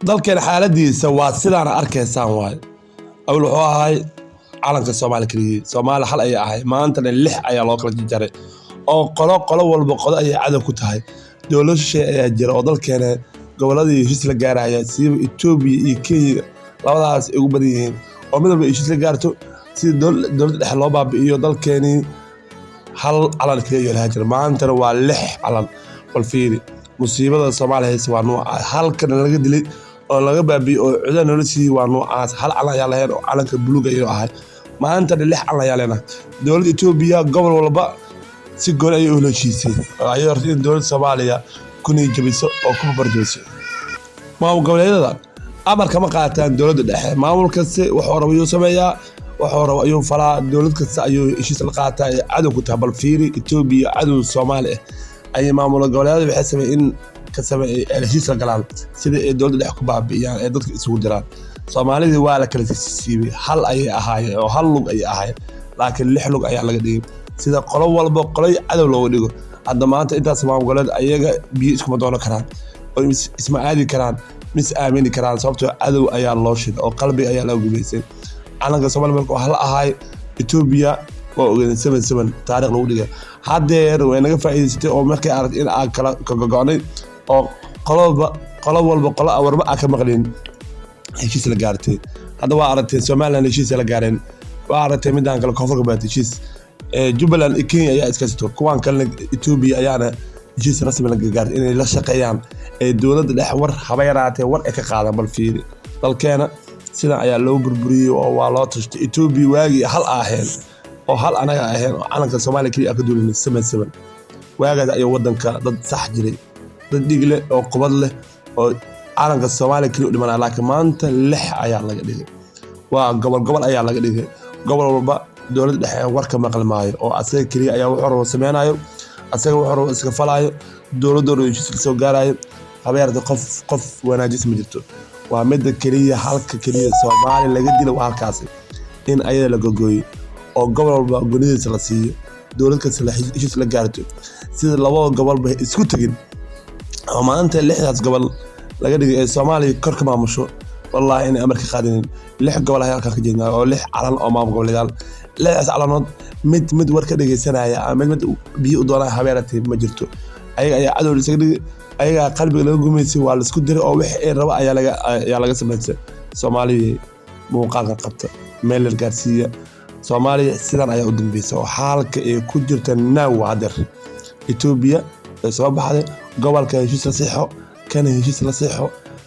Dalkeen xaaladiisa waa sidaana arkaysaan waaye. Awal wuxuu ahay calanka Soomaali keligii, Soomaali hal ayaa ahay. Maantana lix ayaa loo kala jaray oo qolo qolo walba qolo ayay cadow ku tahay. Dowlado shisheeye ayaa jira oo dalkeena gobolladii heshiis la gaaraya, siiba Itoobiya iyo Kenya, labadaas ay ugu badan yihiin, oo mid walba heshiis la gaarto sida dowladda dhexe loo baabi'iyo. Dalkeenii hal calan kaliya ayuu lahaan jira, maantana waa lix calan. Bal fiiri musiibada Soomaaliya haysa waa nuuca halkana laga dilay oo laga baabi'iyey oo cuda noola siiyey waa nuucaas. Hal calan ayaa lahayn oo calanka buluug ayuu ahay, maantana lix calan ayaa leenahay. Dowladda Itoobiya gobol walba si gooni ayay ula heshiisay oo ayay rabtay in dowladda Soomaaliya ku niyad jabiso oo ku barbar jabiso. Maamul goboleedyada amar kama qaataan dowladda dhexe. Maamul kasta wuxuu rabo ayuu sameeyaa, wuxuu rabo ayuu falaa, dowlad kasta ayuu heshiis la qaataa ee cadow ku tahay. Bal fiiri, Itoobiya cadow Soomaali ah ayay maamul goboleedyada waxay sameeyeen in ka sameey heshiis la galaan sida ay dowladda dhexe ku baabi'iyaan ee dadka isugu diraan. Soomaalidii waa la kala siibay. Hal ayay ahaayeen oo hal lug ayay ahaayeen, laakiin lix lug ayaa laga dhigay sida qolo walba qolay cadow looga dhigo. Hadda maanta intaas maamul goboleed ayaga biyo iskuma doono karaan oo isma aadi karaan, mis aamini karaan, sababtoo cadow ayaa loo shiday oo qalbiga ayaa laga gumaysay. Calanka Soomaaliya marka hal ahaay, Etoobiya waa ogeyn 77 taariikh lagu dhigay. Haddeer way naga faa'iidaysatay oo markay aragtay in aan kala gogo'nay oo qoloba qolo walba qolo warba aan ka maqlin heshiis la gaartay. Hadda waa aragtay Somaliland heshiis la gaareen, waa aragtay midaan kale Koonfur Galbeed heshiis, Jubbaland iyo Kenya ayaa iska sito, kuwaan kalena Etoobiya ayaana heshiis rasmi la gaartay inay la shaqeeyaan ee dowladda dhex war haba yaraatee war ay ka qaadan. Bal fiiri, dalkeena sidan ayaa loo burburiyey oo waa loo tashtay. Etoobiya waagii hal aheen oo hal anaga aheen oo calanka Soomaaliya keliya ka duulinay 77 waagaas ayuu wadanka dad sax jiray, dad dhig leh oo qubad leh oo calanka Soomaaliya keliya u dhimanaya. Laakiin maanta lix ayaa laga dhigay, waa gobol gobol ayaa laga dhigay. Gobol walba dowladda dhexe war ka maqli maayo oo asaga keliya ayaa wuxuu rabo sameynayo, asaga wuxuu rabo iska falaayo, dowladooda heshiis la soo gaarayo. Haba yaraatee qof qof wanaajis ma jirto. Waa midda keliya, halka keliya Soomaali laga dilo waa halkaasi, in ayada la gogooyo oo gobol walba gonidiisa la siiyo, dowlad kasta la heshiis la gaarto sida labada gobolba isku tegin oo maanta lixdaas gobol laga dhigay ee Soomaaliya kor ka maamusho. Wallaahi inay amar ka qaadanin. Lix gobol ayaa halkan ka jeednaa oo lix calan oo maamul goboleedaal. Lixdaas calanood mid mid war ka dhegeysanaya ama mid mid biyo u doonaya haba yaraatee ma jirto. Ayaga ayaa cadow isaga dhigay, ayagaa qalbiga laga gumaysay, waa laisku diray oo wixii ay rabo ayaa laga samaystay. Soomaaliya muuqaalka qabta, meel la gaarsiiya. Soomaaliya sidan ayaa u dambeysa oo xaalka ay ku jirta naaw hadeer. Etoobiya way soo baxday, gobolka heshiis la seexo, kana heshiis la seexo,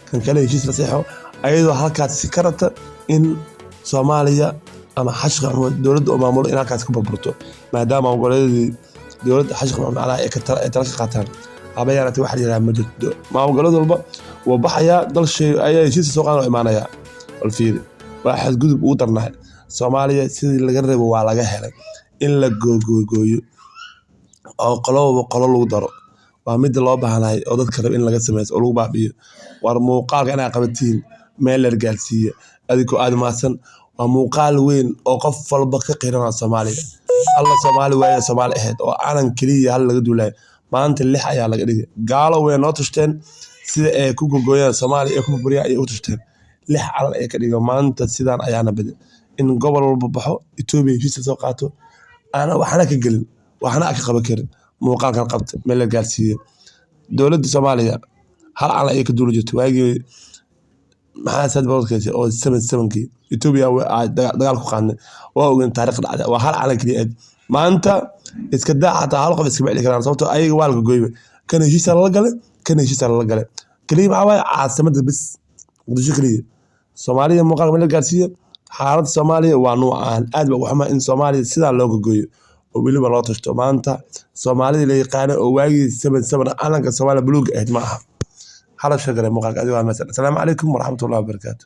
kan kale heshiis la seexo, ayadoo halkaas ka rabta in Soomaaliya ama Xashqa Maxamuud dowladda oo maamulo in halkaas ka burburto, maadaama goboleedyadii dowladda Xashqa Maxamuud macnaha ay tala ka qaataan. Haba yaraatee waxa la yidhaha ma jirto. Maamul goboleed walba wuu baxayaa, dal shay ayaa heshiiska soo qaadan oo imaanaya. Bal fiiri, waa xadgudub ugu darnahay. Soomaaliya sidii laga rabo waa laga helay, in la googooyo oo qoloba qolo lagu daro waa midda loo baahnahay oo dadka raba in laga sameysto oo lagu baabi'iyo. War muuqaalka inaa qabatiin, meel la gaarsiiya, adigoo aad mahadsan. Waa muuqaal weyn oo qof walba ka qiranaa Soomaaliya. Alla Soomaali waaye, Soomaali ahayd oo calan keliya hal laga duulayo, maanta lix ayaa laga dhigay. Gaalo way noo tashteen sida ay ku gogoyaan Soomaaliya ay ku burburiyaan ayay u tashteen, lix calan ay ka dhigeen. Maanta sidaan ayaana badi in gobol walba baxo, Itoobiya heshiis la soo qaato, aana waxna ka gelin, waxna ka qaban karin. Muuqaalkan qabta, meel la gaarsiiyo. Dowladda Soomaaliya hal calan ayay ka duuli jirtay waagii maxaa sad boqolkiisa oo 77-kii Ethiopia dagaal ku qaadnay. Waa ogeyn taariikh dhacday, waa hal calan keliya ahayd. Maanta iska daa, xataa hal qof iskama celi karaan, sababtoo ayaga waa la gogoyba. Kan heshiis lala galay, kan heshiis lala galay, keliya maxaa waaye caasimadda bis Muqdisho keliya. Soomaaliya muuqaalka meel la gaarsiiyo. Xaaladda Soomaaliya waa nuucaan. Aad baa ugu xumaa in Soomaaliya sidaa loo gogoyo oo weliba loo tashto. Maanta Soomaalida la yaqaano oo waagii 77 calanka Soomaaliya buluuga ahayd ma aha. Hala sheegare muuqaalka. Adigo waa mahadsan. Asalaamu calaykum waraxmatullahi wabarakaatu.